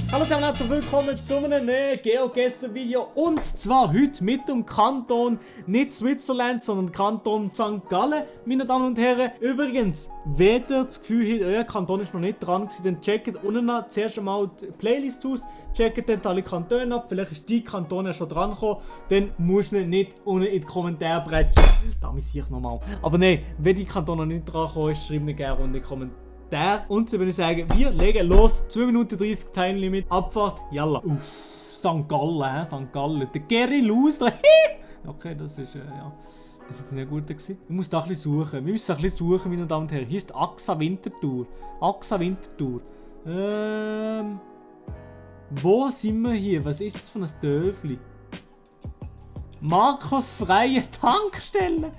Hallo zusammen und herzlich willkommen zu einem neuen GeoGuessr-Video. Und zwar heute mit dem Kanton, nicht Switzerland, sondern Kanton St. Gallen, meine Damen und Herren. Übrigens, wenn ihr das Gefühl habt, euer Kanton ist noch nicht dran gewesen, dann checkt unten noch zuerst einmal die Playlist aus, checkt dort alle Kantone ab, vielleicht ist die Kanton ja schon dran gekommen, dann musst du nicht unten in die Kommentare brechen. Da muss ich nochmal. Aber nein, wenn die Kanton noch nicht dran gekommen ist, schreibt mir gerne unten in die Kommentare. Und so würde ich sagen, wir legen los. 2 Minuten 30 Time Limit. Abfahrt. Yalla. Uff. St. Gallen, St. Gallen. Der Gary Loser. Okay, das ist, ja. Das ist jetzt nicht gut gewesen. Ich muss da ein bisschen suchen. Wir müssen ein bisschen suchen, meine Damen und Herren. Hier ist die AXA Winterthur. AXA Winterthur. Wo sind wir hier? Was ist das für ein Dörfli? Marcos freie Tankstelle.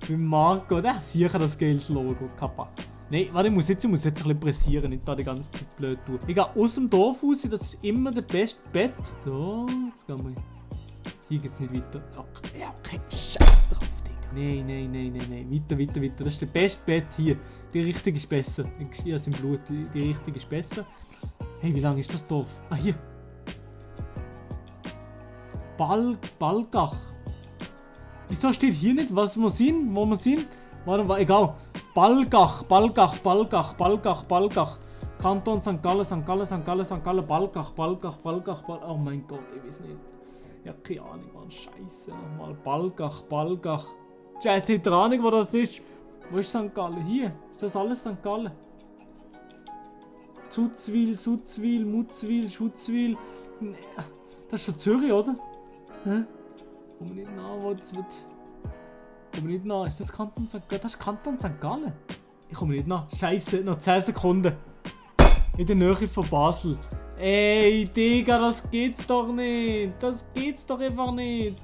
Bei Marco, der sicher das geiles Logo. Kappa. Nein, warte, ich muss jetzt ein bisschen pressieren, nicht da die ganze Zeit blöd tun. Ich gehe aus dem Dorf raus, das ist immer der beste Bett. So, jetzt gehen wir. Hier geht's nicht weiter. Okay, ja, okay, scheiß drauf, Digga. Nein. Weiter. Das ist der beste Bett hier. Die Richtung ist besser. Ich habe es im Blut, die Richtung ist besser. Hey, wie lang ist das Dorf? Ah, hier. Balgach. Wieso steht hier nicht, was wir sind, wo wir sind? Warte, egal. Balgach. Kanton St. Gallen, Balgach. Oh mein Gott, ich weiß nicht. Ja, keine Ahnung, Mann. Scheiße. Mal Balgach. Chat, hat ihr Ahnung, wo das ist? Wo ist St. Gallen? Hier. Ist das alles St. Gallen? Sutzwil, Mutzwil, Schutzwil. Nee. Das ist schon Zürich, oder? Hä? Komm nicht nach, wo das wird. Ich komme nicht nach. Ist das Kanton St. Gallen? Das ist Kanton St. Gallen. Ich komme nicht nach. Scheiße, noch 10 Sekunden. In der Nähe von Basel. Ey, Digga, das geht's doch nicht. Das geht's doch einfach nicht.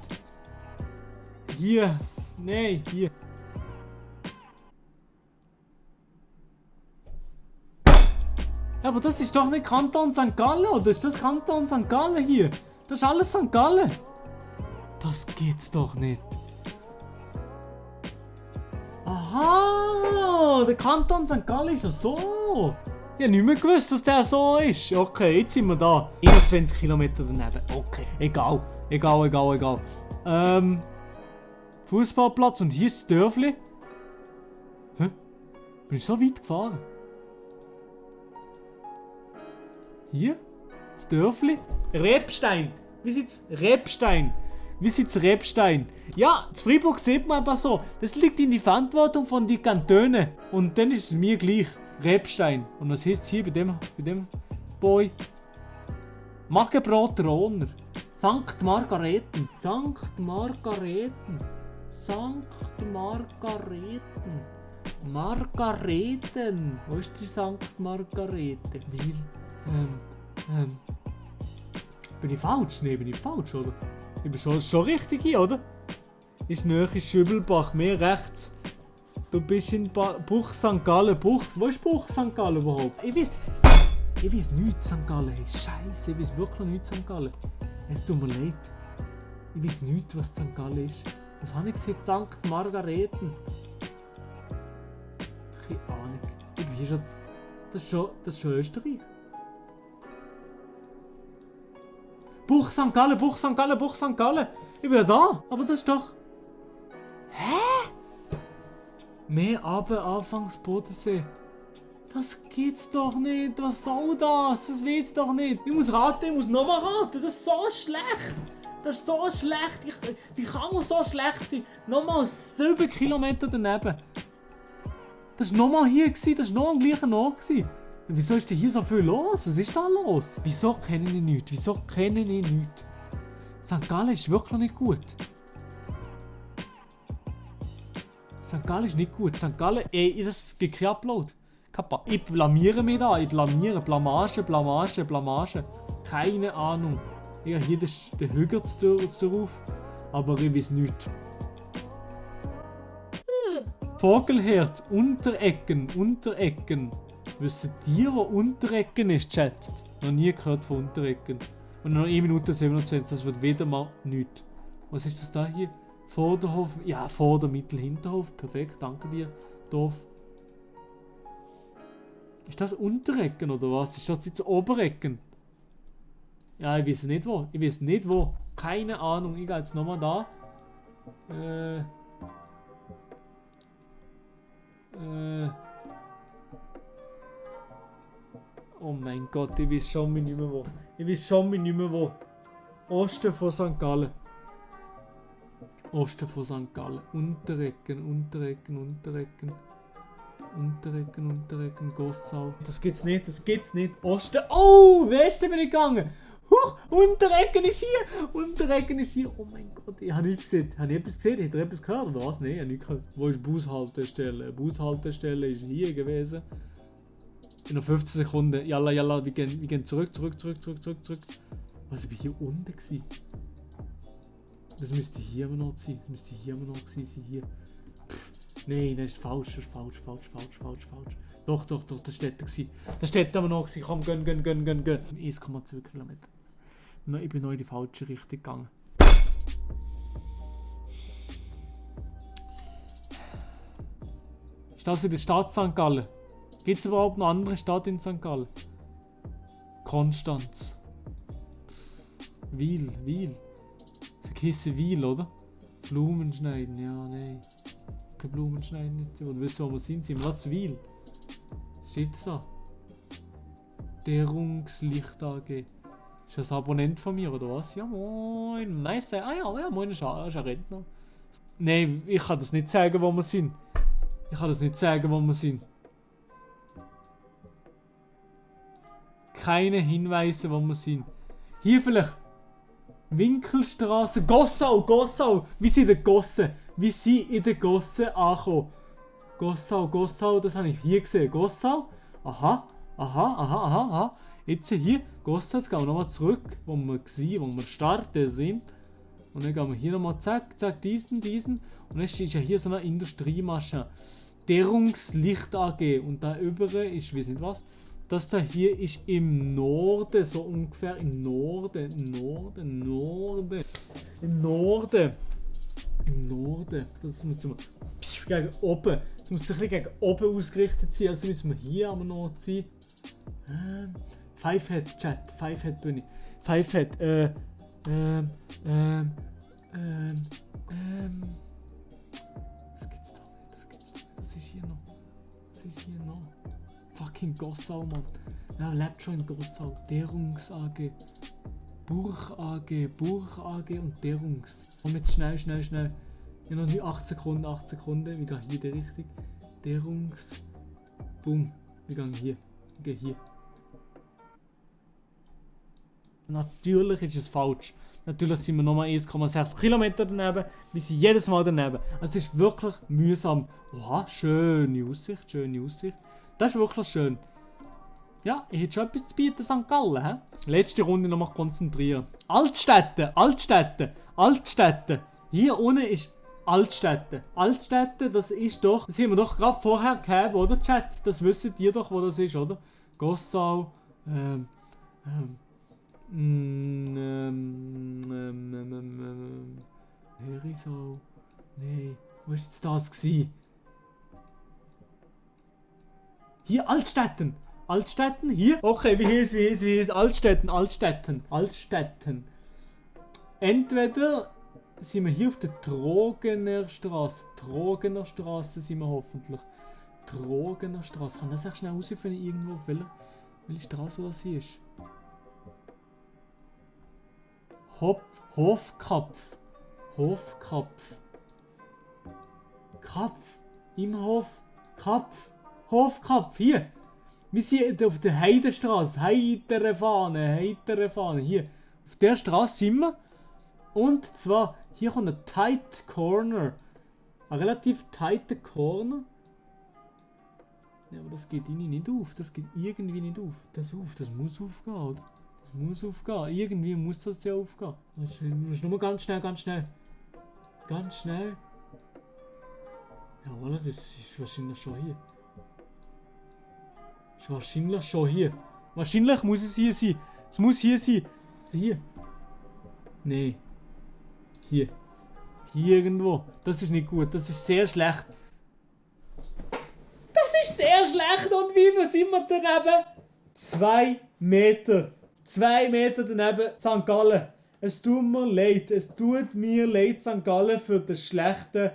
Hier. Nee, hier. Ja, aber das ist doch nicht Kanton St. Gallen, oder? Ist das Kanton St. Gallen hier? Das ist alles St. Gallen. Das geht's doch nicht. Aha, der Kanton St. Gallen ist ja so. Ich habe nicht mehr gewusst, dass der so ist. Okay, jetzt sind wir da. 21 Kilometer daneben. Okay, egal. Fußballplatz und hier ist das Dörfli. Hä? Bin ich so weit gefahren? Hier? Das Dörfli? Rebstein. Wie sieht's? Rebstein. Ja, zu Freiburg sieht man aber so. Das liegt in die Verantwortung von den Kantonen. Und dann ist es mir gleich. Rebstein. Und was heißt hier bei dem Boy? Maggebrot Rohner. St. Margareten. Margareten. Wo ist die St. Margarete? Bin ich falsch? Nee, bin ich falsch, oder? Ich bin schon richtig hier, oder? Ist näher Schübelbach, mehr rechts. Du bist in Buch St. Gallen. Wo ist Buch St. Gallen überhaupt? Ich weiß nichts St. Gallen. Hey, Scheiße, ich weiß wirklich nichts St. Gallen. Es tut mir leid. Ich weiß nichts, was St. Gallen ist. Was habe ich gesagt? St. Margareten. Keine Ahnung. Ich bin hier schon. Das ist schon Österreich. Buch St. Gallen. Ich bin ja da. Aber das ist doch. Hä? Mehr aber Anfangs Bodensee. Das geht's doch nicht. Was soll das? Das will's doch nicht. Ich muss nochmal raten. Das ist so schlecht. Wie kann man so schlecht sein? Nochmal 7 Kilometer daneben. Das war nochmal hier. Das war noch am gleichen Ort. Wieso ist denn hier so viel los? Was ist da los? Wieso kenne ich nichts? St. Gallen ist wirklich nicht gut. St. Gallen ist nicht gut. St. Gallen, ey, das gibt kein Upload. Kappa. Ich blamiere mich da. Blamage. Keine Ahnung. Ich habe hier den Hügel drauf. Aber ich weiß nichts. Vogelherd. Unterecken. Wissen die, wo Unterecken ist, Chat? Noch nie gehört von Unterecken. Und noch 1 Minute 27, das wird wieder mal nichts. Was ist das da hier? Vorderhof, ja, Vorder-, Mittel-, Hinterhof. Perfekt, danke dir, Dorf. Ist das Unterecken oder was? Ist das jetzt Oberecken? Ja, ich weiß nicht wo. Ich weiß nicht wo. Keine Ahnung. Ich gehe jetzt nochmal da. Oh mein Gott, ich weiß schon nicht mehr wo. Ich weiß schon nicht mehr wo. Osten von St. Gallen. Osten von St. Gallen. Unterrecken, Gossau. Das gibt's nicht. Osten. Oh, Westen bin ich gegangen. Huch, Unterrecken ist hier. Oh mein Gott, ich habe nichts gesehen. Habe ich etwas gesehen? Hat er etwas gehört oder was? Nein, ich habe nichts gehört. Wo ist die Bushaltestelle? Die Bushaltestelle ist hier gewesen. In noch 15 Sekunden. Jalla, wir gehen zurück. Was, ich bin hier unten gewesen? Das müsste hier immer noch sein. Hier. Pff, nein, das ist falsch. Doch, das steht da gewesen. Das steht aber noch gewesen. Komm, gönn. 1,2 Kilometer. Ich bin noch in die falsche Richtung gegangen. Ist das in der Stadt St. Gallen? Gibt es überhaupt noch andere Stadt in St. Gallen? Konstanz. Wil. Das heisst Wil, oder? Blumenschneiden, ja, nein. Kein Blumenschneiden nicht. Oder wissen, wo wir sind? Sind wir zu Wil? Steht das da? Därungslicht AG. Ist das ein Abonnent von mir, oder was? Ja, moin. Meister. Ah ja, moin, ist ein Rentner. Nein, ich kann das nicht sagen, wo wir sind. Keine Hinweise, wo wir sind. Hier vielleicht. Winkelstraße. Gossau. Wir sind in der Gosse angekommen. Gossau, das habe ich hier gesehen. Gossau. Aha. Jetzt hier, Gossau, jetzt gehen wir nochmal zurück, wo wir gestartet sind. Und dann gehen wir hier nochmal zack, diesen. Und jetzt ist ja hier so eine Industriemasche. Därungslicht AG. Und da über ist, ich weiß nicht was. Das da hier ist im Norden, so ungefähr im Norden. Das muss man gegen oben. Das muss ein bisschen gegen oben ausgerichtet sein. Also müssen wir hier am Nord sein. Fivehead Chat, Fivehead bin ich. Fivehead, Das gibt's doch nicht. Was ist hier noch? Fucking Gossau, Mann. Ja, lebt schon in Gossau. Därungs AG. Burg AG und Därungs. Komm jetzt schnell. Ja, noch nicht 8 Sekunden. Wir gehen hier in die Richtung. Därungs. Boom. Wir gehen hier. Natürlich ist es falsch. Natürlich sind wir nochmal 1,6 Kilometer daneben. Wir sind jedes Mal daneben. Also es ist wirklich mühsam. Oha, schöne Aussicht. Das ist wirklich schön. Ja, ich hätte schon etwas zu bieten, St. Gallen. He? Letzte Runde nochmal konzentrieren. Altstädte. Hier unten ist Altstädte, das ist doch... Das haben wir doch gerade vorher gehabt, oder Chat? Das wisst ihr doch, wo das ist, oder? Gossau, Herisau... Nee, wo ist jetzt das gewesen? Hier, Altstätten, hier. Okay, wie hieß? Altstätten. Entweder sind wir hier auf der Trogener Straße sind wir hoffentlich. Trogener Straße. Kann das echt schnell rausfinden, irgendwo, welche Straße das hier ist? Hofkapf. Hofkapf, hier. Wir sind auf der Heidenstraße. Heitere Fahne. Hier. Auf der Straße sind wir. Und zwar, hier kommt ein tight corner. Ein relativ tighter Corner. Ja, aber das geht irgendwie nicht auf. Das geht irgendwie nicht auf. Das muss aufgehen, oder? Das muss aufgehen. Irgendwie muss das ja aufgehen. Du musst nur ganz schnell. Ja, voilà, das ist wahrscheinlich schon hier. Wahrscheinlich muss es hier sein. Es muss hier sein. Hier. Nee. Hier. Hier irgendwo. Das ist nicht gut. Das ist sehr schlecht. Und wie sind wir daneben? 2 Meter. 2 Meter daneben St. Gallen. Es tut mir leid, St. Gallen für den schlechten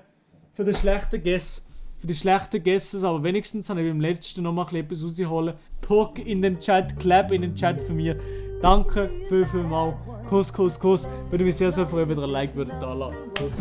Guess. Für die schlechten Guesses, aber wenigstens habe ich beim letzten noch mal etwas rausholen. Puck in den Chat, Clap in den Chat für mich. Danke viel mal. Kuss. Würde mich sehr freuen, wenn ihr ein Like würdet da lassen. Kuss.